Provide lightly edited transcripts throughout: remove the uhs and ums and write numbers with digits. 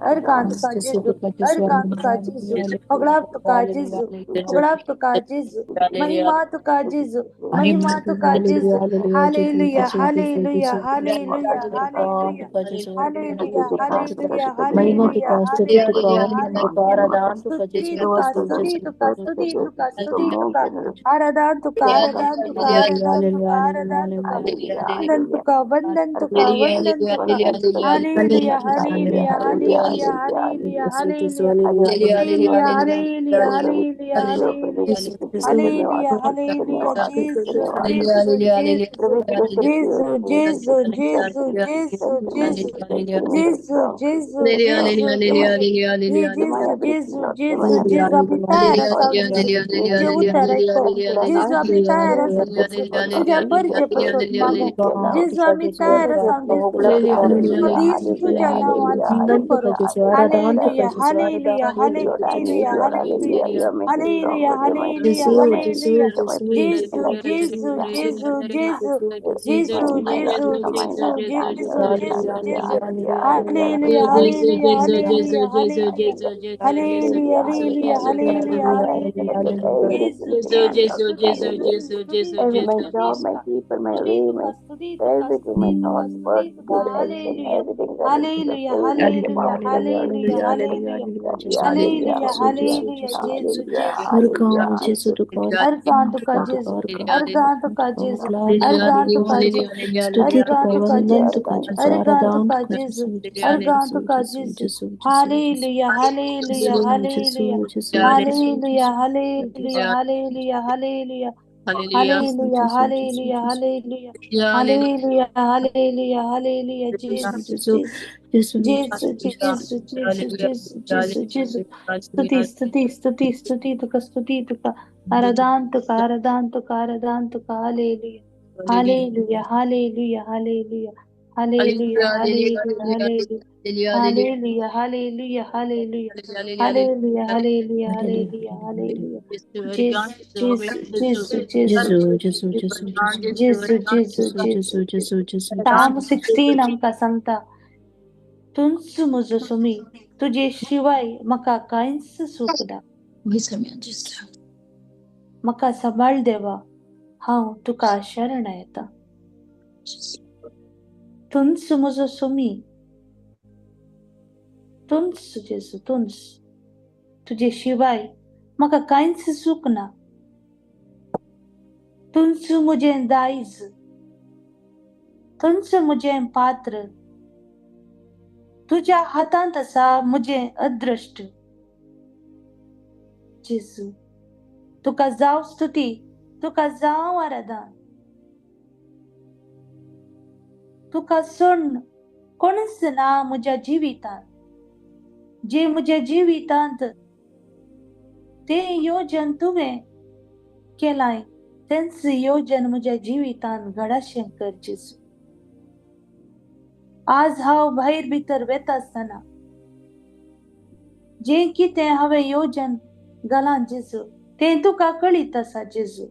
अर्गां तुका जेजू, अर्गां तुका जेजू, होगळाप तुका जेजू, होगळाप तुका जेजू, महिमा तुका जेजू, महिमा तुका जेजू. Hallelujah, hallelujah, hallelujah, hallelujah, hallelujah, hallelujah, महिमा हालेलुया, तुका, स्तुती तुका, हालेलुया, वंदन तुका, हालेलुया. आराधन तुका स्तुती जेजू, तुका, स्तुती तुका, स्तुती तुका, स्तुती तुका, आराधन तुका, आराधन तुका, आराधन तुका, आराधन तुका, वंदन तुका, वंदन तुका, वंदन तुका. Hallelujah, hallelujah, hallelujah, hallelujah, hallelujah, hallelujah, hallelujah, hallelujah, hallelujah, hallelujah, hallelujah. जेजू, जेजू, जेजू, जेजू, जेजू, जेजू, जेजू, जेजू, जेजू, जेजू, जेजू, जेजू, जेजू, जेजू, जेजू, जेजू. आमी तयार आसा जेजू, तुजें उतर आयको जेजू, आमी तयार आसा जेजू, तुज्या गरजे पसत मागूंक जेजू, आमी तयार आसा जेजू, तुका दीस तुज्या नांवान तूं करूं. Hallelujah, hallelujah, hallelujah, hallelujah, hallelujah, hallelujah, hallelujah. जेजू, जेजू, जेजू, जेजू, जेजू, जेजू, जेजू, जेजू, जेजू, जेजू. Hallelujah, hallelujah, hallelujah, hallelujah, hallelujah, hallelujah, hallelujah, hallelujah. जेजू, स्तुती तुका, स्तुती तुका, स्तुती तुका, स्तुती तुका, स्तुती तुका, स्तुती तुका, स्तुती तुका. Hallelujah, hallelujah, hallelujah, hallelujah, hallelujah, hallelujah, hallelujah. जेजू, जेजू, जेजू तुका, अर्गां तुका जेजू, अर्गां तुका जेजू, अर्गां तुका जेजू, स्तुती अर्गां तुका, तुका वंदन जेजू, तुका जेजू, अर्गां आराधन तुका तुका जेजू, जेजू, अर्गां तुका जेजू. Hallelujah, hallelujah, hallelujah, hallelujah, hallelujah, hallelujah, hallelujah, hallelujah, hallelujah, hallelujah, hallelujah, hallelujah, hallelujah. जेजू, जेजू, जेजू, जेजू, जेजू, जेजू, जेजू, जेजू. स्तुती, स्तुती, स्तुती, स्तुती तुका, स्तुती तुका, आराधन तुका, आराधन तुका, आराधन तुका. Hallelujah, hallelujah, hallelujah, hallelujah, hallelujah, hallelujah, hallelujah, hallelujah, hallelujah, hallelujah, hallelujah, hallelujah, hallelujah. जेजू, जेजू, जेजू, जेजू, जेजू, जेजू, जेजू, जेजू, जेजू, जेजू. साम 16 आमकां सांगता, तूंच म्हजो सुमी, तुजे शिवाय म्हाका कांयच सूख ना. म्हाका सांबाळ देवा, हांव तुका शरण येता. तूंच म्हजो सुमी, तूंच जेजू, तूंच, तुजे शिवाय म्हाका कांयच सूख ना. तूंच म्हजें दायज, तूंच म्हजें पात्र, तुज्या हातांत आसा म्हजें अदृश्ट. जेजू, तुका जावं स्तुती, तुका जावं आराधन, तुका सोडून कोणूच ना म्हज्या जिवितांत. जे म्हज्या जिवितांत तें योजन तुवें केलां, तेंच योजन म्हज्या जिवितांत घडाशें कर जेजू. आज हांव भायर भितर वेता आसतना जें कितें हांवें योजन घालां जेजू, तें तुका कळीत आसा जेजू.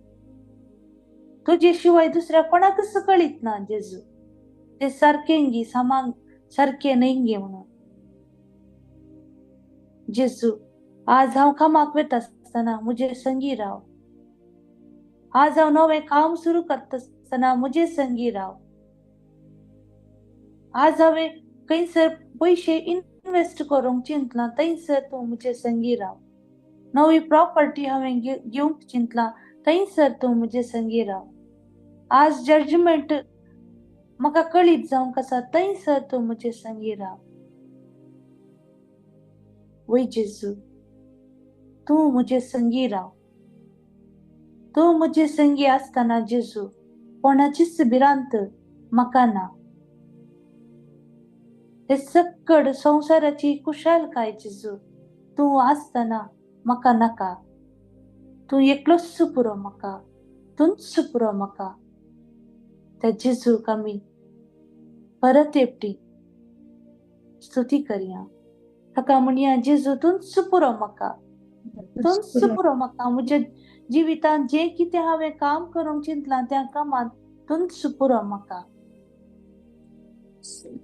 तुजे शिवाय दुसऱ्या कोणाकच कळीत ना जेजू, ते सारकें गी सामांग सारकें न्हय गे म्हणून. जेजू, आज हांव कामाक वेता आसतना म्हजे संगी राव. आज हांव नवें काम सुरू करता आसतना म्हजे संगी राव. आज हांवें खंयसर पयशे इनवेस्ट करूंक चिंतलां थंयसर तूं म्हजे संगी राव. नवी प्रॉपर्टी हांवें घेवंक चिंतलां थंयसर तूं म्हजे संगी राव. आज जजमेंट म्हाका कळीत जावंक आसा थंयसर तूं म्हजे संगी राव. वय जेजू, तूं म्हजे संगी राव. तूं म्हजे संगी आसतना जेजू, कोणाचीच भिरांत म्हाका ना. हे सक्कड संवसाराची कुशालकाय जेजू, तूं आसतना म्हाका नाका. तूं एकलोच पुरो म्हाका, तूंच पुरो म्हाका. त्या जेजूक आमी परत एकटी स्तुती करया. ताका म्हणया, जेजू तूंच पुरो म्हाका, तूंच पुरो म्हाका. म्हज्या जिवितांत जें कितें हांवें काम करूंक चिंतलां त्या कामांत तूंच पुरो म्हाका.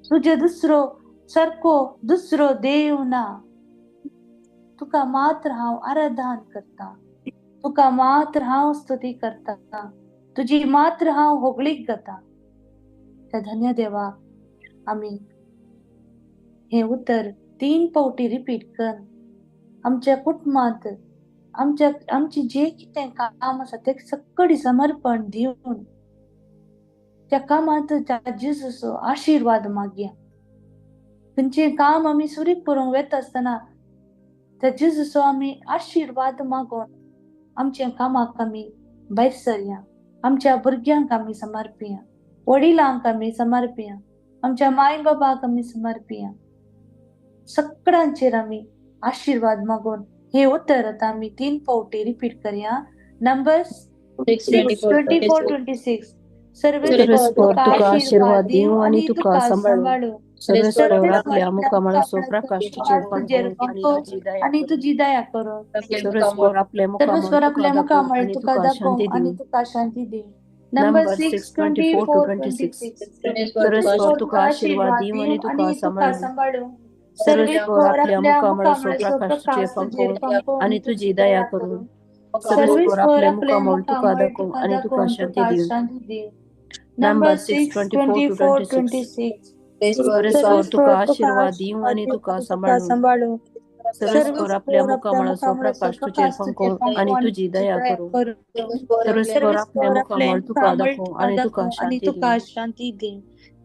तुजे दुसरो सारको दुसरो देव ना. तुका मात्र हांव आराधन करता, तुका मात्र हांव स्तुती करता, तुजी मात्र हांव होगळीक जाता. त्या धन्य देवा आमी हें उतर 3 फावटी रिपीट कर. आमच्या कुटुंबांत आमच्या आमची जे कितें काम आसा तें सगळी समर्पण दिवन त्या कामांत त्या जेजूचो आशिर्वाद मागया. खंयचें काम आमी सुरीक करूंक वेता आसतना त्या जेजूचो आमी आशिर्वाद मागून आमच्या कामाक आमी भायर सरया. आमच्या भुरग्यांक आमी समर्पिया, वडिलांक आमी समर्पिया, आमच्या माय बाबाक आमी समर्पिया. सगळ्यांचेर आमी आशिर्वाद मागून हे उतर आतां आमी 3 फावटी रिपीट करया. नंबर्स 6:24-26. सर्वेस्पर तुका आशिर्वाद दिवं आनी तुका सांबाळूं. सर्वेस्पर आपल्या मुखामळाचो प्रकाश तुजेर फांकोवं आनी तुजी दया करूं. सर्वेस्पर आपल्या मुखामळ तुका दाखोवं आनी तुका शांती दिवं. नंबर 6:24-26. सर्वेस्पर तुका आशिर्वाद दिवं आनी तुका सांबाळूं. सर्वेस्पर आपल्या मुखामळाचो प्रकाश तुजेर फांकोवं आनी तुजी दया करूं. सर्वेस्पर आपल्या मुखामळ तुका दाखोवं आनी तुका शांती दिवं. नंबर 6:24-26. सर्वेस्पर तुका आशिर्वाद दिवं आनी तुका सांबाळूं. सर्वेस्पर आपल्या मुखामळाचो प्रकाश तुजेर फांकोवं आनी तुजी दया करूं. सर्वेस्पर आपल्या मुखामळ तुका दाखोवं आनी तुका शांती दिवं.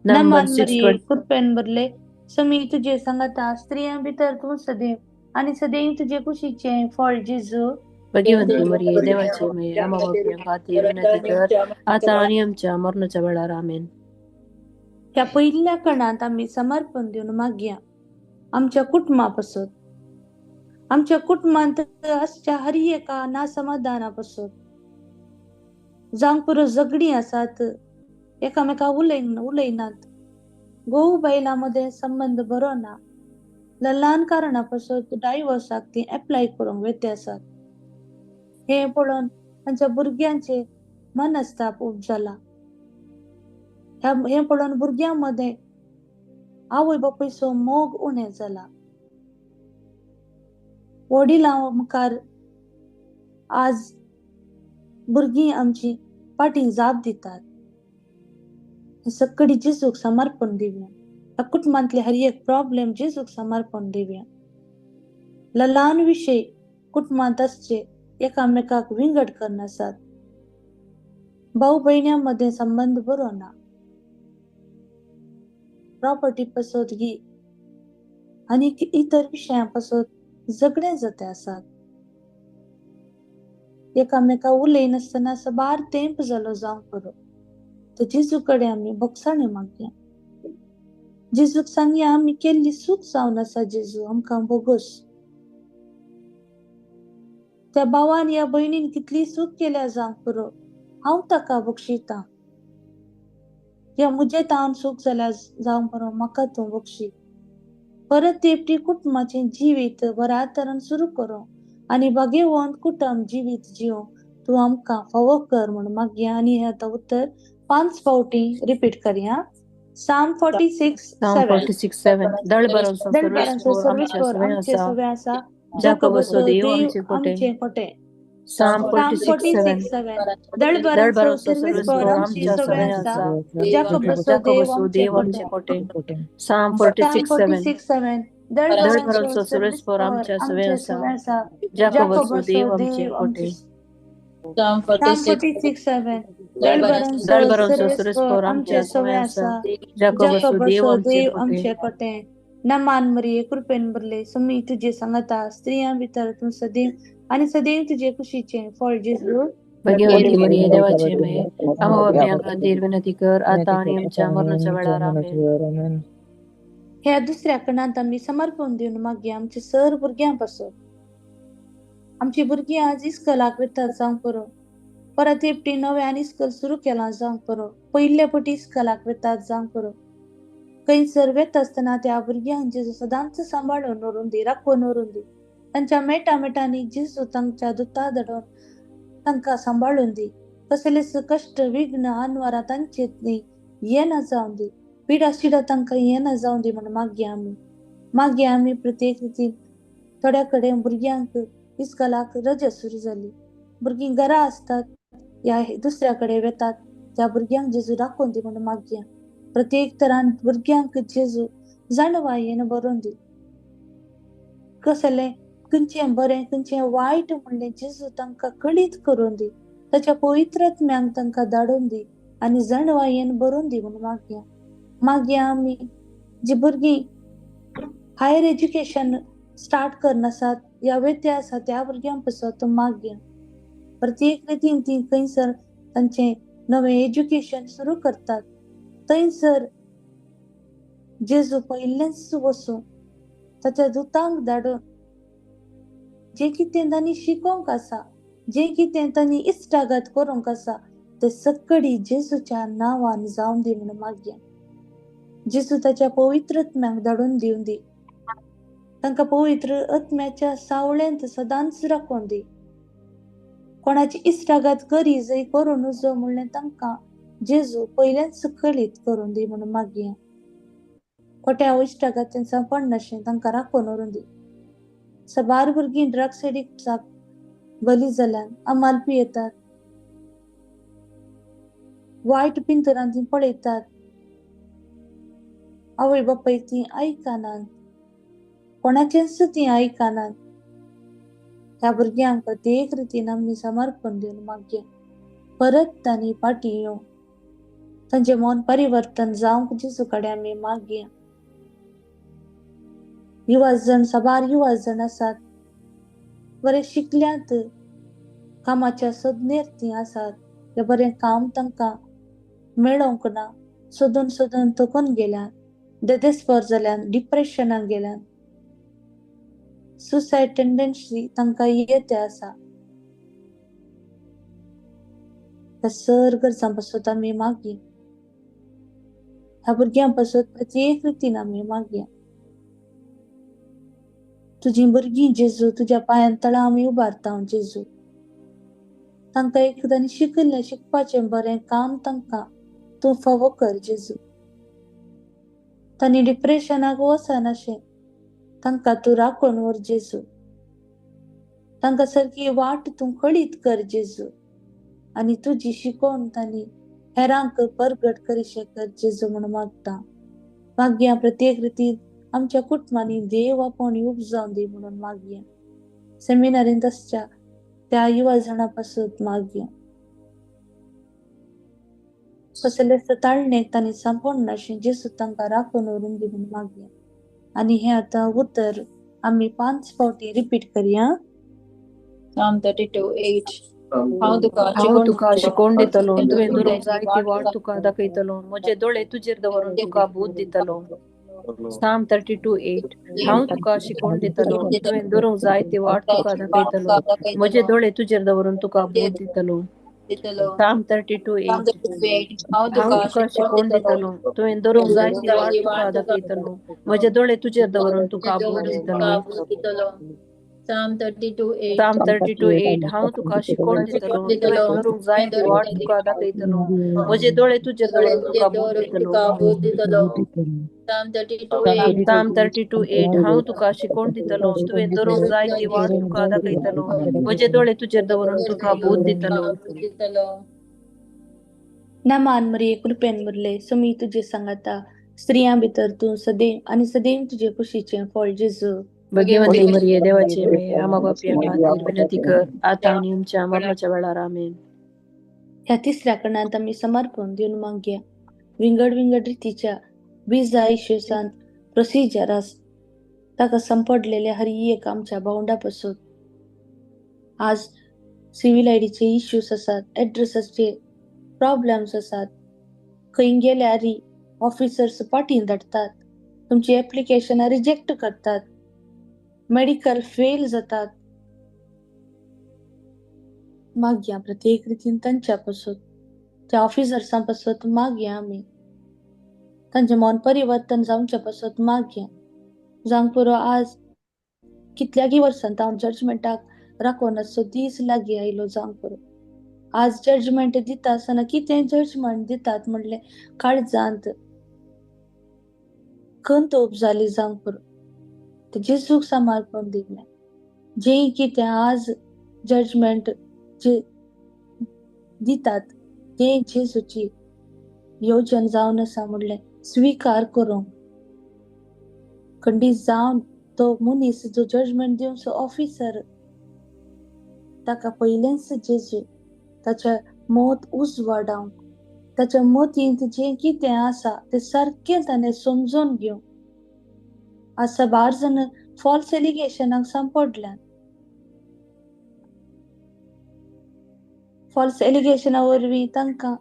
नंबर 6. कृपेन भरले समी तुजे सांगता, स्त्रियां भितर तूं सदैव आनी सदैव तुजे कुशीचें फळ जेजू. भगिवंती मरिये देवाची माये, आम्हा पाप्यां खातीर विनंती कर आता आनी आमच्या मरणाच्या वेळार. आमेन. ह्या पयल्या कणांत आमी समर्पण दिवन मागया आमच्या कुटुंबा पासून, आमच्या कुटुंबांत आसच्या हर एका नासमाधाना पासून, जावंक पुरो झगडीं आसात, एकामेका उलयनात, घोव बायलां मदें संबंद बरो ना, ल्हान कारणा पासून डायवोर्साक ती एप्लाय करूंक वेते आसात. हें पळोवन तांच्या भुरग्यांचे मनस्ताप उब जाला. हें पळोवन भुरग्यां मदें आवय बापूयचो मोग उणें जाला. वडिलां मुखार आज भुरगीं आमची फाटीं जाप दितात. सगळी जेजूक समर्पण दिवया. ह्या कुटुंबांतले हर एक प्रॉब्लेम जेजूक समर्पण दिवया. ल्हान विशय कुटुंबांत आसचे एकामेकाक विंगड करनासात. भाऊ भयण्यां मदें संबंद बरो ना. प्रॉपर्टी पासत गी आनी इतर विशयां पासत झगडें जाता आसात. एकामेका उलयनासतना साबार तेंप जालो जावंक पुरो. तर जेजू कडेन आमी भोगसाणे मागया. जेजूक सांगया आमी केल्ली चूक जावन आसा, जेजू आमकां भोगोस. त्या भावान या भयणीन कितली चूक केल्या जावंक पुरो, हांव ताका बक्षितां. या म्हजे तावन चूक जाल्या जावंक पुरो, म्हाका तूं बक्षी. परत एकटी कुटुंबाचें जिवीत बऱ्या तरान सुरू करूं आनी भाग्यवंत कुटुंब जिवीत जिवं तूं आमकां फावो कर म्हूण मागया. आनी हें आतां उतर 5 फावटी रिपीट करया. Psalm 46:7. दळभरांचो सर्वेस्पर आमचे सवे आसा, जाकोबाचो देव आमचे कोटे. Psalm 46:7. दळभरांचो सर्वेस्पर आमचे सवे आसा, जाकोबाचो देव आमचे कोटे. Psalm 46:7. दळभरांचो सर्वेस्पर आमच्या सवे आसा, जाकोबाचो देव आमचे कोटे. Psalm 46:7. दळभरांचो सर्वेस्पर आमचे सवे आसा, जाकोबाचो देव आमचे कोटे. नमान मरिये कृपेन भरले समी तुजे सांगता, स्त्रियां भितर तूं सदैव आनी सदैव तुजे कुशीचें फळ जेजू. भगिवंती मरिये देवाची माये, आम्हा पाप्यां खातीर विनंती कर आता आनी आमच्या मरणाच्या वेळार. आमेन. ह्या दुसऱ्या कणांत आमी समर्पण दिवन मागया आमच्या सर भुरग्यां पासून. आमची भुरगीं आज इस्कॉलाक वतात जावंक पुरो, परत एकटी नव्यान इस्कॉल सुरू केलां जावंक पुरो, पयले फावटी इस्कॉलाक वतात जावंक पुरो. खंयसर वेता आसतना त्या भुरग्यांक जेजू सदांच सांबाळून व्हरून दी, राखून व्हरून दी. तांच्या मेटा मेटांनी जेजू तांच्या दुता धाडून तांकां सांबाळून दी. कसलेच कश्ट विघ्न अनवारा तांचे येना जावन दी. पिडा शिडा तांकां येना जावं दी म्हूण मागया आमी. मागया आमी प्रत्येक रितीन थोड्या कडेन भुरग्यांक इस्कोलाक रजा सुरू जाली, भुरगीं घरा आसतात या दुसऱ्या कडेन वेतात, त्या भुरग्यांक जेजू राखून दी म्हूण मागया. प्रत्येक तरान भुरग्यांक जेजू जाणवायेन बरोवन दी, कसलें खंयचें बरें खंयचें वायट म्हणलें जेजू तांकां कळीत करून दी, ताच्या पवित्र आत्म्यांक तांकां धाडून दी आनी जाणवायेन बरोवन दी म्हूण मागया. मागया आमी जी भुरगीं हायर एज्युकेशन स्टार्ट करनासात या वेते आसा त्या भुरग्यां पासत मागया. प्रत्येक रितीन ती खंयसर तांचें नवें एज्युकेशन सुरू करतात थंयसर जेजू पयलेंच वसूं ताच्या दुतांक धाडून जें कितें तांणी शिकोवंक आसा, जें कितें तांणी इश्टागत करूंक आसा ते सगळी जेजूच्या नांवान जावन दी म्हूण मागया. जेजू ताच्या पवित्र आत्म्यांक धाडून दिवन दी, तांकां पवित्र आत्म्याच्या सावळेंत सदांच राखून दी. कोणाची इश्टागत करी जंय करूं नजो म्हणलें तांकां जेजू पयलेंच कळीत करून दी म्हणून मागया. खोट्या इश्टागतीन सांपडनाशें तांकां राखून व्हरून दी. साबार भुरगीं ड्रग्स एडिक्ट्साक बली जाल्यान, अमाल पियेतात, वायट पिंतरान ती पळयतात, आवय बापायक ती आयकनात, कोणाचेंच ती आयकनात. ह्या भुरग्यांक प्रत्येक रितीन आमी समर्पण दिवन मागया परत तांणी फाटीं येवं, तांचें मन परिवर्तन जावंक जेजू कडेन आमी मागया. युवा जण साबार युवा जण आसात, बरें शिकल्यात, कामाच्या सोदनेर तीं आसात, ते बरें काम तांकां मेळोवंक ना, सोदून सोदून थकून गेल्यात, देदेस्पर जाल्यान, डिप्रेशनाक गेल्यान, सुसायड टेंडन्सी तांकां येते आसा. ह्या सर गरजां पासत आमी मागया, ह्या भुरग्यां पासत प्रत्येक रितीन आमी मागया. तुजी भुरगीं जेजू तुज्या पांयां तळा आमी उबारता जेजू, तांकां एकदां शिकिल्लें शिकपाचें बरें काम तांकां तूं फावो कर जेजू. तांणी डिप्रेशनाक वचनाशें तांकां तूं राखून व्हर जेजू, तांकां सारकी वाट तूं कळीत कर जेजू आनी तुजी शिकोवन तांणी हेरांक परगट करीशें कर जेजू म्हूण मागता. मागया प्रत्येक रितीन आमच्या कुटुंबांनी देव आपोवणी उपजावन दी म्हणून मागया. सेमिनारींत आसच्या त्या युवा जाणां पासत मागया. कसले ताळणेक तांणी सांपडनाशें जेजू तांकां राखून व्हरून दी म्हणून मागया. आनी हें आतां उतर आमी 5 फावटी रिपीट करया. Psalm 32:8. हांव तुका शिकोवन दितलो, तुवें धरूंक जाय ती वाट तुका दाखयतलो, म्हजे दोळे तुजेर दवरून तुका बूद दितलो. Psalm 32:8. हांव तुका शिकोवन दितलो, तुवें धरूंक जाय ती वाट तुका दाखयतलो, म्हजे दोळे तुजेर दवरून तुका बूद दितलो. Psalm 32:8. हांव तुका शिकोवन दितलो, तुवें धरूंक जाय ती वाट तुका दाखयतलो, म्हजे दोळे तुजेर दवरून तुका बूद दितलो. Psalm 32:8. Psalm 32:8. हांव तुका शिकोवन दितलो, तुवें धरूंक जाय ती वाट तुका दाखयतलो, म्हजे दोळे तुजेर दवरून तुका बूद दितलो. Psalm 32:8. Psalm 32:8. हांव तुका शिकोवन दितलो, तुवें धरूंक जाय ती वाट तुका दाखयतलो, म्हजे दोळे तुजेर दवरून तुका बूद दितलो. नमान मरिये कृपेन मुरले, समी तुजे सांगाता, स्त्रियां भितर तूं सदैव आनी सदैव तुजे कुशीचें फळ जेजू. भगवती मरिये देवाचे मे आमा बापया खातीर विनंती कर, आतां आनी आमच्या मरणाच्या वेळार. आमेन. ह्या तिसऱ्या कणांत आमी समर्पण दिवन मागया. विंगड विंगड रितीच्या विजा इश्यूसांत प्रोसिजरास ताका संपडलेल्या हर एक आमच्या भावंडा पासून आज सिव्हिल आयडीचे इश्यूज आसात, एड्रेसाचे प्रॉब्लेम्स आसात, खंय गेल्यार ऑफिसर्स पाटीन धाडटात, तुमची एप्लिकेशनां रिजेक्ट करतात, मेडिकल फेल जातात. मागया प्रत्येक रितीन तांच्या पासून, त्या ऑफिसर्सां पासून मागया आमी, तांचें मन परिवर्तन जावच्या पासून मागया. जावंक पुरो आज कितल्यागी वर्सां हांव जजमेंटाक राखून आसचो दीस लागीं आयलो. जावंक पुरो आज जजमेंट दिता आसतना कितें जजमेंट दितात म्हणलें काळजांत खंत उपजाली जावंक पुरो, ते जेजूक समर्पण दिलें. जें कितें आज जजमेंट जे दितात तें जेजूची योजन जावन आसा म्हणलें स्विकार करूंक खंडीत जावन तो मनीस जो जजमेंट दिवचो ऑफिसर ताका पयलेंच जेजू ताच्या मत उजवाडावंक, ताच्या मतींत जें कितें आसा तें सारकें ताणें समजून घेवंक. आज साबार जाण फॉल्स एलिगेशनाक सांपडल्यात. फॉल्स एलिगेशना वरवीं तांकां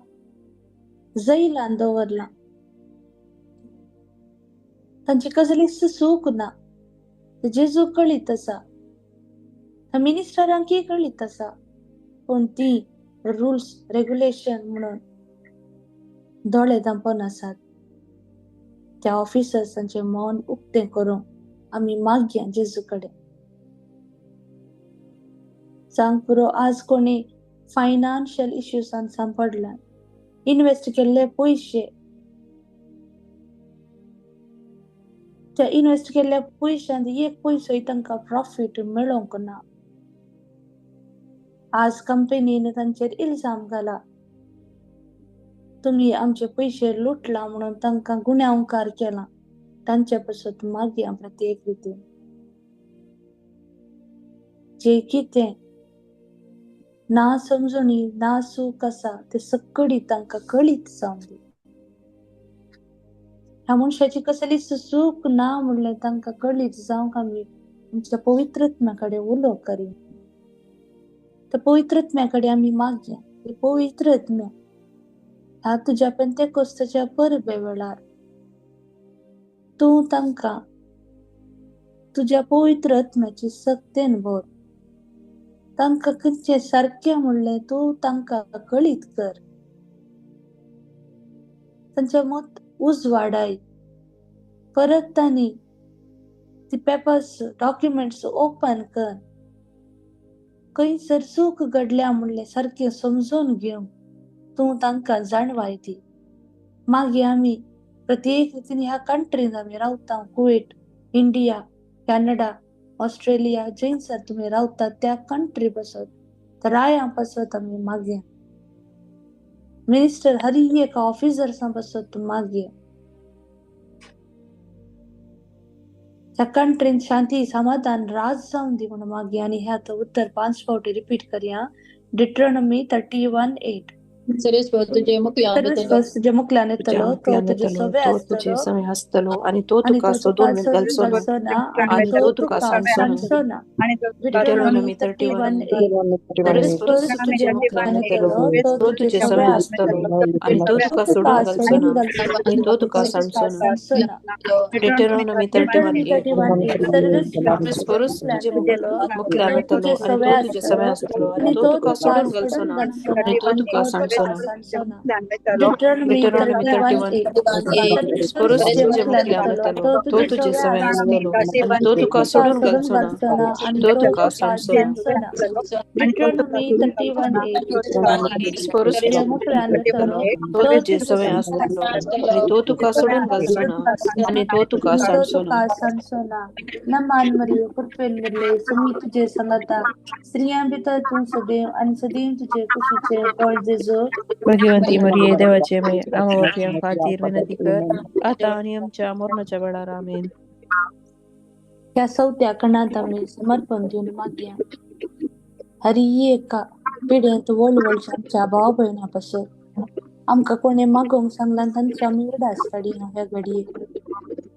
जैलान दवरलां. तांची कसलीच चूक ना. जेजू कळीत आसा, मिनिस्टरांकय कळीत आसा, पूण ती रुल्स रेगुलेशन म्हणून दोळे धांपून आसात. त्या ऑफिसर्सांचें मन उक्तें करूंक आमी मागया जेजू कडेन. सांग पुरो, आज कोणी फायनान्शियल इश्यूसान सांपडल्यात, इन्वेस्ट केल्ले पयशे, त्या इन्वेस्ट केल्ल्या पयशांत एक पयसोय तांकां प्रॉफीट मेळोंक ना. आज कंपनीन तांचेर इल्जाम घाला, तुमी आमचे पयशे लुटला म्हणून तांकां गुन्यांवकार केला. तांचे पासत मागया प्रत्येक रितीन जे कितें ना समजणी ना सूख आसा ते सगळी तांकां कळीत जावन दी. ह्या मनशाची कसलीच चूक ना म्हणलें तांकां कळीत जावंक आमी आमच्या पवित्रत्म्या कडेन उलो करी. त्या पवित्रत्म्या कडेन आमी मागया, पवित्रत्म्या ह्या तुज्या पेंतेकोस्ताच्या परबे वेळार तूं तांकां तुज्या पवित्र आत्म्याची सक्तेन भर, तांकां खंयचें सारकें म्हणलें तूं तांकां कळीत कर, तांचें मत उजवाडाय. परत तांणी ती पेपर्स डॉक्युमेंट्स ओपन कर, खंयसर चूक घडल्या म्हणलें सारकें समजून घेवंक तूं तांकां जाणवाय दी. मागीर आमी प्रत्येक रितीन ह्या कंट्रीन आमी रावता, कुवेट, इंडिया, कॅनडा, ऑस्ट्रेलिया, जंयसर तुमी रावतात त्या कंट्री पासत, रायां पासत आमी मागया. मिनिस्टर हरी एका ऑफिसर्सां पासत मागया. त्या कंट्रीन शांती समाधान राज जावन दी म्हणून मागया. आनी ह्या उत्तर 5 फावटी रिपीट करया. डिट्रोनॉमी 31:8. तुजे मुखल्यान येतलो तो तुजे सवे आसतलो आणि तो तुका सोदून घालचो ना आणि तो तुका सांडचो ना. डिटरोनॉमी 31:8. तुजे मुखल्यान येतलो तो तुजे सवे आसतलो आणि तो तुका सोडून घालचो ना आणि तो तुका सांडचो ना. डिटरोनॉमी 31:8. तुजे मुखल्यान येतलो आणि तो तुजे सवे आसतलो आणि तो तुका सोडून घालचो ना आणि तो तुका सांडचो. Deuteronomy 31:8. तो तुझे सवे आसतलो आणि तो तुका सोडून घालचो ना आणि तो तुका सांडचो ना. Deuteronomy 31:8. तो तुझे सवे आसतलो आणि तो तुका सोडून घालचो ना आणि तो तुका सांडचो ना. नमान मरिये, कृपेन भरले, स्वामी तुझे संगता, स्त्रियां भितर तूं सदैव आणि सदैव तुझे कुशीचे फळ जेजू. भगवंती मरिये, देवाचे माई, आम्हा पाप्यां खातीर विनंती कर, आता आणि आमच्या मरणाच्या वेळार. आमेन. ह्या सवत्या कणांत आमी समर्पण दिवन मागया. हरी एका पिढ्यांत वळवळच्या आमच्या भाव भयणां पासत आमकां कोणें मागोवंक सांगलां तांचो आमी उडास काडिना ह्या घडयेक.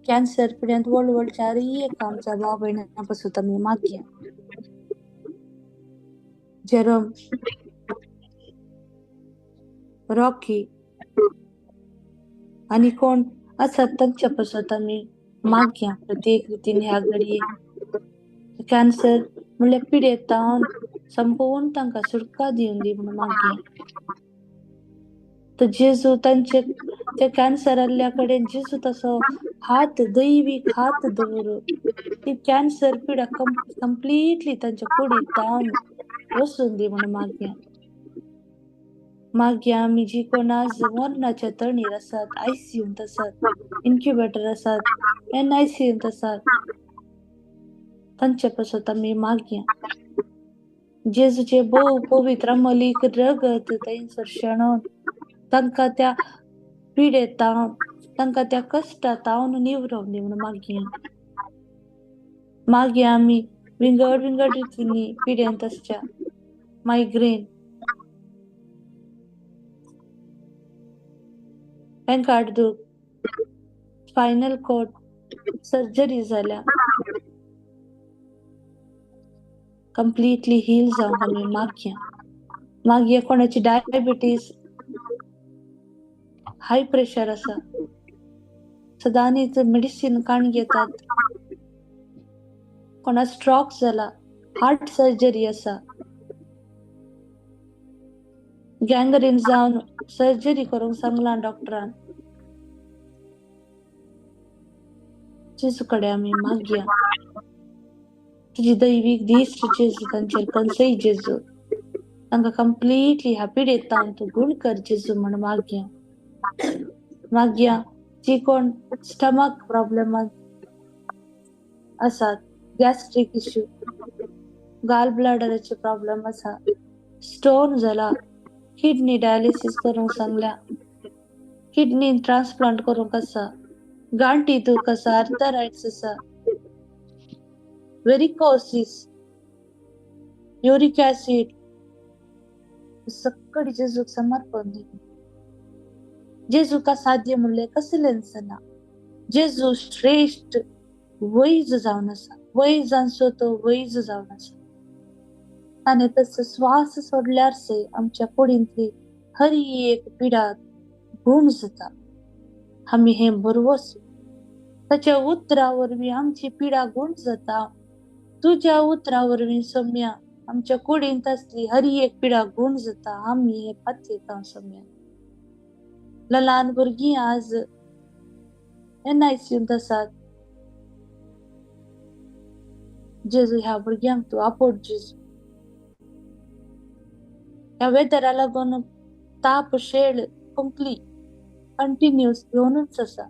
कॅन्सर पिड्यांत वळवळच्या हरी एका आमच्या भाव भयणां पासत आमी मागया. जेरोम, रॉकी आनी कोण आसात तांच्या पासत आमी मागया प्रत्येक रितीन ह्या घडयेक. कॅन्सर म्हणल्यार पिडेतावन संपूर्ण तांकां सुटका दिवन दी म्हणून मागया. तर जेजू तांचे त्या कॅन्सर आल्ल्या कडेन जेजू तसो हात, दैवीक हात दवरून ती कॅन्सर पिडा कंप्लिटली तांच्या कुडीत जावन वचून दी म्हणून मागया. मागया आमी जी कोण आज मरणाच्या तणीर आसात, आयसीयूंत आसात, इन्क्युबेटर आसात, एनआयसीयूंत आसात तांचे पासत आमी मागया. जेजूचे भोव पवित्र अमलीक रगत थंयसर शेणोवन तांकां त्या पिडेतावन, तांकां त्या कश्टांतावन निवरोवन दी म्हणून मागया. मागया आमी विंगड विंगड रितींनी पिडेंत आसच्या मायग्रेन, पेंकाट दूख, स्पायनल कॉर्ड सर्जरी जाल्या, कंप्लीटली हील जावंक आमी मागया. मागया कोणाची डायबिटीज, हाय प्रेशर आसा, सदांच मेडिसीन काण घेतात, कोणा स्ट्रोक जाला, हार्ट सर्जरी आसा, गँगरीन जावन सर्जरी करूंक सांगलां डॉक्टरान. जेजू कडेन आमी मागया तुजी दैवीक दीस जेजू तांचेर कन्सय जेजू, तांकां कंप्लीटली ह्या पिडेतावन तूं गूण कर जेजू म्हण मागया. मागया जी कोण स्टमक प्रॉब्लेमान आसात, गॅस्ट्रीक इश्यू, गाल ब्लॅडराचे प्रॉब्लेम आसा, स्टोन जाला, किडनी डायलिसीस करूंक सांगल्या, किडनी ट्रान्सप्लांट करूंक आसा, गांठी दूख आसा, आर्थरायट्स आसा, वेरिकोसिस, युरिक ऍसिड, सगळी जेजूक समर्पण दी. जेजूका साध्य म्हणलें कसलेंच ना. जेजू श्रेश्ठ वैज जावन आसा, वैजांचो तो वैज जावन आसा. ताणें तसो श्वास सोडल्यार से आमच्या कुडींतली हर एक पिडा गूण जाता. आमी हें बरवस ताच्या उतरा वरवीं आमची पिडा गूण जाता. तुज्या उतरा वरवीं सोम्या आमच्या कुडींत आसली हर एक पिडा गूण जाता. आमी हें पातयेता सोम्या. ल्हान भुरगीं आज एनआयसीयूंत आसात, जेजू ह्या भुरग्यांक तूं आपोट जेजू. ह्या वेदरा लागून ताप, शेळ, खोंकली कंटिन्यूस घेवनूच आसा.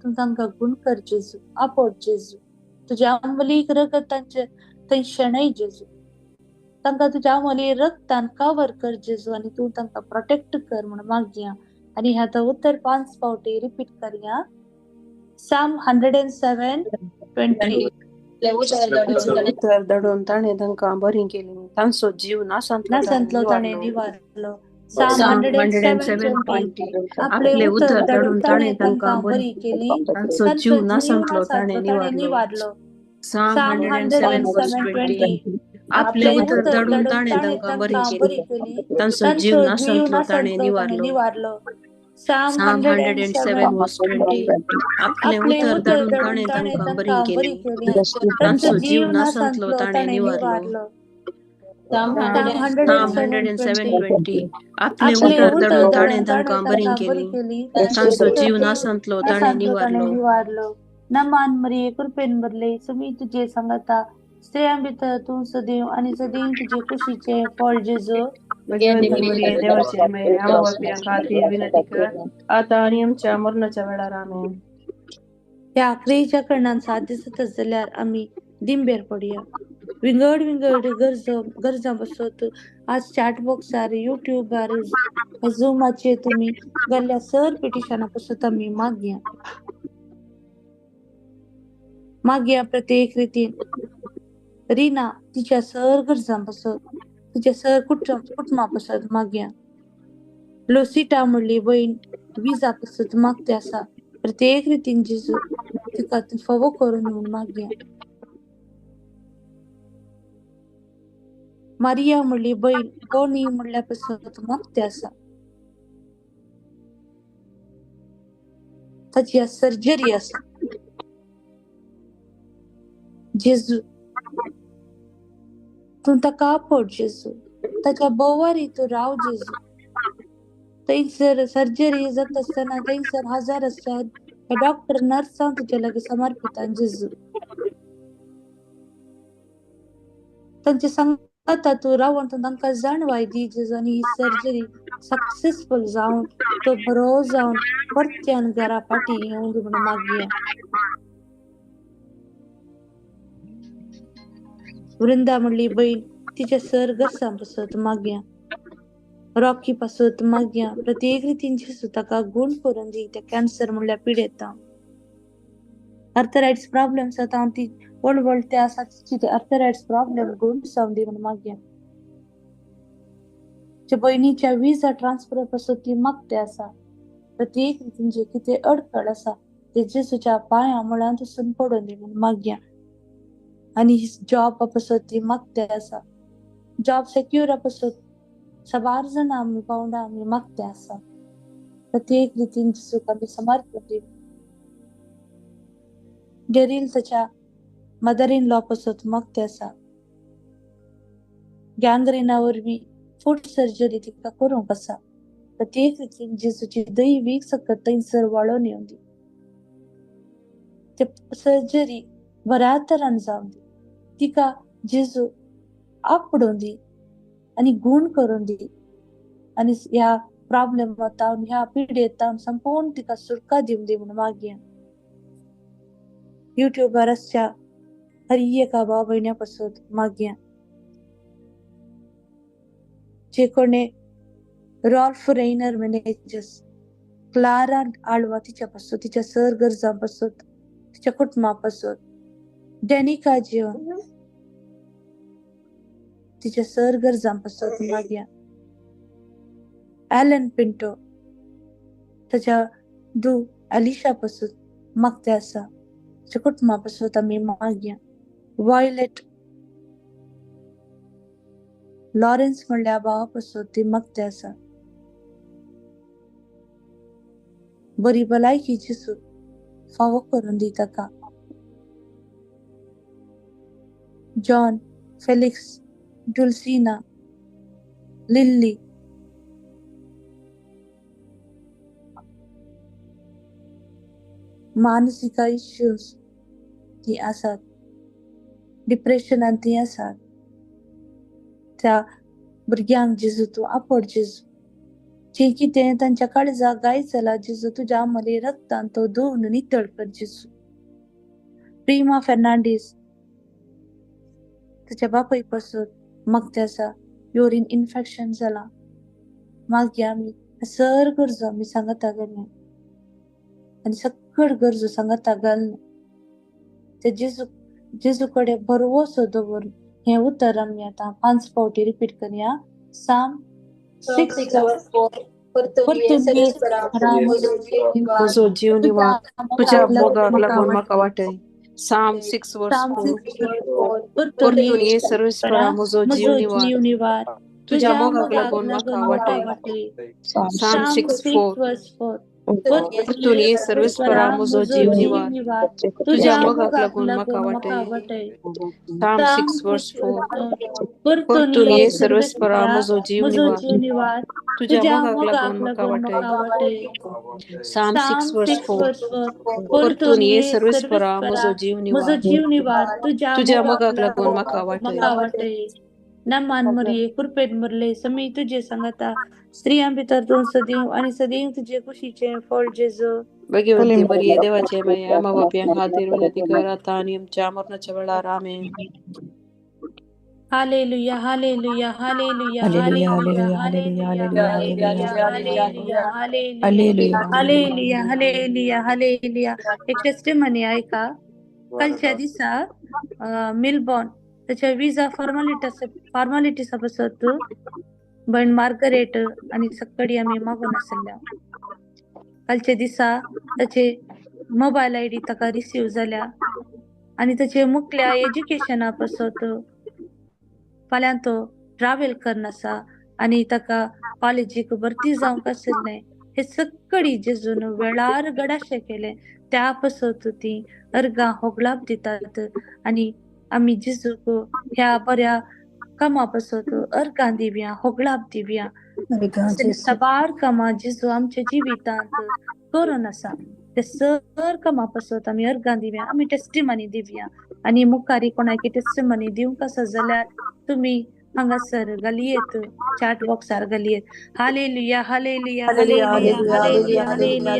तूं तांकां गूण कर जेजू, आपोट जेजू. तुज्या अंबलीक रगत तांचे थंय शेणय जेजू. तांकां तुज्या अमली रगतान कवर कर जेजू आनी तूं तांकां प्रोटेक्ट कर म्हूण मागया. आनी आतां उत्तर 5 फावटी रिपीट करया. Psalm 107:20. उतर धाडून ताणें तांकां बरी केली, तांचो जीव नासांतलो ताणें निवारलो. Psalm 107:20. आपले उतर धाडून ताणें तांकां बरी केली, तांचो जीव नासांतलो ताणें निवारलो. Psalm 107:20. आपले उतर धाडून ताणें तांकां बरी केली, तांचो जीव नासांतलो ताणें निवारलो. Psalm 107:20. आपले उतर धाडून ताणें तांकां बरी केली, तांचो जीव नासांतलो ताणें निवारलो. Psalm Psalm 107:20. आपले उतर धाडून ताणें तांकां बरी केली, तांचो जीव नासांतलो ताणें निवारलो. नमान मरिये कृपेन भरले, सुमी तुजे सांगता, स्त्रियां भितर तूं सदैव आनी सदैव तुजे कुशीचे फळ जेजू. देवाचे माये आम्हा पाप्यां खातीर विनंती कर, आता आनी आमच्या मरणाच्या वेळार. आमेन. ह्या क्रियेच्या कारणान साथ दिसत जाल्यार आमी दिंबेर पडया. विंगड विंगड गरजां बसत आज चॅट बॉक्सार, युट्यूबार, झुमाचेर तुमी गेल्ल्या सर पिटिशना पासत आमी मागया. मागया प्रत्येक रितीन रिना तिच्या सर गरजां पासत, तिच्या सर कुटुंबा पासत मागया. लोसिटा म्हणली बहीण विजा पासत मागते आसा, प्रत्येक रितीन जेजू तिका तूं फावो करून म्हूण मागया. मारिया म्हणली बहीण कोणी म्हणल्या पासत मागते आसा, ताची सर्जरी आसा. जेजू तूं ताका आपोट जेजू, ताच्या बोवारी तूं राव जेजू. थंयसर सर्जरी जाता आसतना थंयसर हजार आसतात डॉक्टर नर्सां तुज्या लागीं समर्पिता जेजू. तांचे सांगाता तूं रावन तूं तांकां जाणवाय दी जेजू आनी ही सर्जरी सक्सेसफूल जावन तो बरो जावन परत्यान घरा फाटी येवंक दी म्हणून मागया. वृंदा म्हणली बहीण तिच्या सर गरजां पासत मागया. रॉकी पासत मागया. प्रत्येक रितीन जेजू ताका गूण करून दी त्या कॅन्सर म्हणल्या पिडेता. आर्थरायट्स प्रॉब्लेम जाता ती वळवळते आसा तिची ते आर्थरायट्स प्रॉब्लेम गूण जावन दी म्हणून मागया. ज्या भयणीच्या विजा ट्रान्सफर पासून ती मागते आसा. प्रत्येक रितीन जे कितें अडखळ आसा ते जेजूच्या पांया मुळांत वचून पडून दी म्हणून मागया. आनी जॉब पासून ती मागते आसा. जॉब सेक्युरा पासून साबार जाणां आमी पावंडा आमी मागते आसा. प्रत्येक रितीन जेजूक आमी समर्पण दी. डेरील ताच्या मदर इन लॉ पासून मागते आसा. गँग्रिना वरवीं फूट सर्जरी तिका करूंक आसा. प्रत्येक रितीन जेजूची दैवीक सकत थंयसर वाळोवन येवं दी. ते सर्जरी बऱ्या तरान जावं दी. तिका जेजू आपडूं दी आनी गूण करून दी आनी ह्या प्रॉब्लेमांत ह्या पिडेंत संपूर्ण तिका सुटका दिवं दी म्हणून मागया. युट्यूबार आसच्या हर एका भाव भयण्या पासून मागया. जे कोणे रॉल्फ रेनर मॅनेजर्स क्लारा आळवा तिच्या पासून तिच्या सर गरजां पासून तिच्या कुटुंबा पासून डेनिका जीवन तिच्या सर गरजां पासून मागया. ॲलन पिंटो ताच्या दू अलिशा पासून मागते आसा. तिच्या कुटुंबा पासून आमी मागया. वायलेट लॉरेन्स म्हणल्या भावा पासून ती मागते आसा. बरी भलायकी जेजू फावो करून दी ताका. जॉन फेलिक्स डुल्सिना लिल्ली मानसीक इश्यूज ती आसात. डिप्रेशनान ती आसात. त्या भुरग्यांक जेजू तूं आपड जेजू. जें कितें तांच्या काळजाक गाय जाला जेजू तुज्या आमले रक्तान तो धुवन नितळ कर जेजू. प्रिमा फेर्नांडीस ताच्या बापाय पासून मागते आसा. युरीन इन्फेक्शन जाला. मागया आमी सर गरजो आमी सांगता घालया आनी सगळ गरजो सांगता घालून ते जेजू जेजू कडेन भरवसो दवर. हें उतर आमी आतां 5 फावटी रिपीट करया. साम 6:4 म्हजो जीव निवार तुज्या मोगाक लागून म्हाका वाटय. साम 6:4 परतून ये सर्वेस्परा म्हजो जीव निवार तुज्या मोगाक लागून म्हाका वाटय. साम 6:4 परतून ये सर्वेस्परा म्हजो जीव निवार तुज्या मोगाक लागून म्हाका वाटय. साम 6:4 परतून ये सर्वेस्परा म्हजो जीव निवार तुझ्या मोगाक लागून म्हाका वाटय. साम 6:4 परतून ये सर्वेस्परा म्हजो जीव निवार तुझ्या मोगाक लागून म्हाका वाटय. नमान मरये कुरपेट मरले समी तुझे सांगता स्त्रियां भितर तूं सदैव आनी सदैव तुजे कुशीचें फळ जेजू. भगवती बरी देवाचे माये आम्हा पाप्यां खातीर विनंती कर आता आनी आमच्या मरणाच्या वेळार. आमेन. Hallelujah hallelujah hallelujah hallelujah hallelujah hallelujah hallelujah hallelujah hallelujah. एक टेस्टिमनी ऐका. कालच्या दिसा मिलबॉर्न त्याच्या विजा फॉर्मालिटीसा पासत भयण मार्गरेट आनी सकडी आमी मागून आसल्या. कालच्या दिसा ताचे मोबायल आयडी ताका रिसीव जाल्या आनी ताचे मुखल्या एज्युकेशना पासत फाल्यां तो ट्रॅव्हल करना आसा आनी ताका कॉलेजीक भरती जावंक आशिल्लें. हे सगळी जेजून वेळार गडाशें केलें. त्या पासत ती अर्गां होगळाप दितात आनी आमी जेजूक ह्या बऱ्या कामा पासत अर्गां दिवया, होगळाप दिवया. साबार कामां जेजू आमच्या जिवितांत करून आसा ते सर कामा पासत आमी अर्गां दिवया, आमी टेस्टिमनी दिवया. आनी मुखारी कोणाकी टेस्टिमनी दिवंक आसा जाल्यार तुमी हांगासर घालयेत, chat बॉक्सार घालयेत. Hallelujah, hallelujah, hallelujah, hallelujah, hallelujah,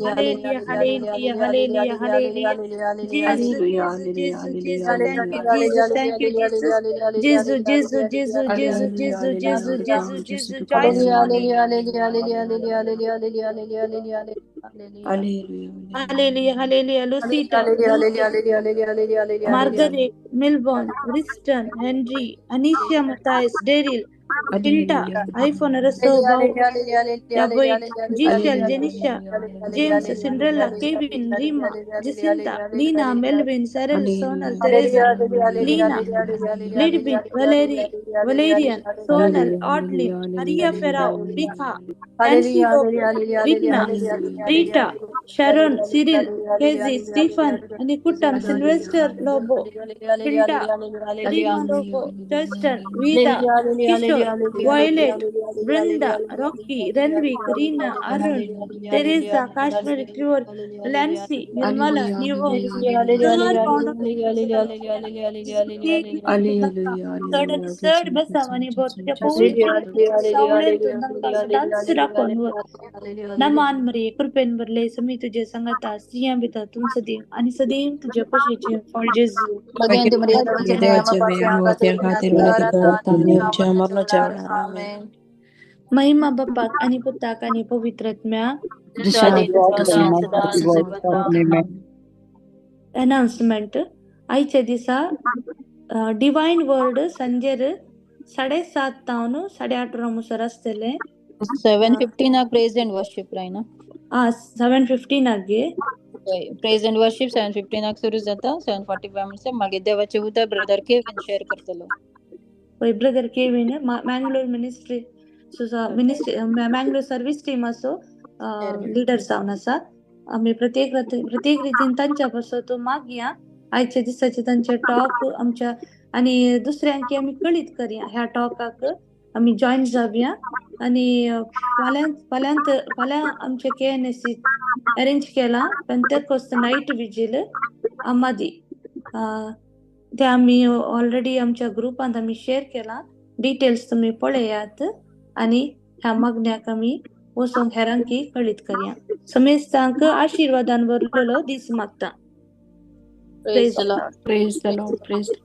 hallelujah, hallelujah, hallelujah, hallelujah. Jesu, Jesu, Jesu, thank you Jesus, thank you Jesus. Jesu, Jesu, Jesu, Jesu, Jesu, Jesu, Jesu, Jesu. Joyce Moni. Hallelujah, hallelujah. Lucita, Margaret, Milbourne, Riston, Henry, Anisha Matthias, Daryl, Tilda, iPhone Rosso, Boy, Giselle, Janisha, James, Cinderella, Kevin, Rima, Jacinta, Lina, Melvin, Cyril, Sonal, Teresa, Lina, Lidwin, Valerie, Valerian, Sonal, Audley, Maria Ferrao, Rika, Nancy Lobo, Rina, Rita, Sharon, Cyril, Casey, Stephen आणि कुटम, Sylvester Lobo, Hilda, Rima Lobo, Justin, Veera, Kishore, Violet, Vrinda, Rocky, Renwick, Reena, Arun, Teresa, Kashmiri Trevor, Lancy, Nirmala, Nivo. चड चड बेसांव आनी तुज्या पवित्र सावळेंतून तांकां सदांच राखून वर. नमान मरिये, कृपेन भरले, समी तुजे सांगाता, स्त्रियां भितर तूं सदीम आनी सदीम तुजे पोशेचें फळ जेजू. महिमा बापाक आनी पुताक आनी पवित्र आत्म्याक. अनाउन्समेंट. आयच्या दिसा डिवायन वर्ड संजेर 7:30 तावन 8:30 वरां मुसर आसतलें. 7:15 प्रेज एंड वर्शिप रायना. आ 7:15 गे. प्रेज एंड वर्शिप 7:15 सुरू जाता. 7:45 म्हणल्यार मागीर देवाचे उतर ब्रदर केविन शेअर करतलो. पळय brother Kevin Mangalore ministry ministry Mangalore service टिमाचो leader जावन आसा. आमी प्रत्येक प्रत्येक रितीन तांच्या पासत मागया. आयच्या दिसाचे तांचे टॉक आमच्या आनी दुसऱ्यांकी आमी कळीत करया. ह्या टॉकाक आमी जॉयन जावया आनी फाल्यां फाल्यांत फाल्यां आमचे KNSC arrange केला पेंतेकोस्त नायट विजील आमादी. ते आमी ऑलरेडी आमच्या ग्रुपांत आमी शेअर केला. डिटेल्स तुमी पळयात आनी ह्या मागण्याक आमी वचोंक हेरांकी कळीत करया. समेस्तांक आशिर्वादान भरलेलो दीस मागता. Praise the Lord. Praise the Lord. Praise.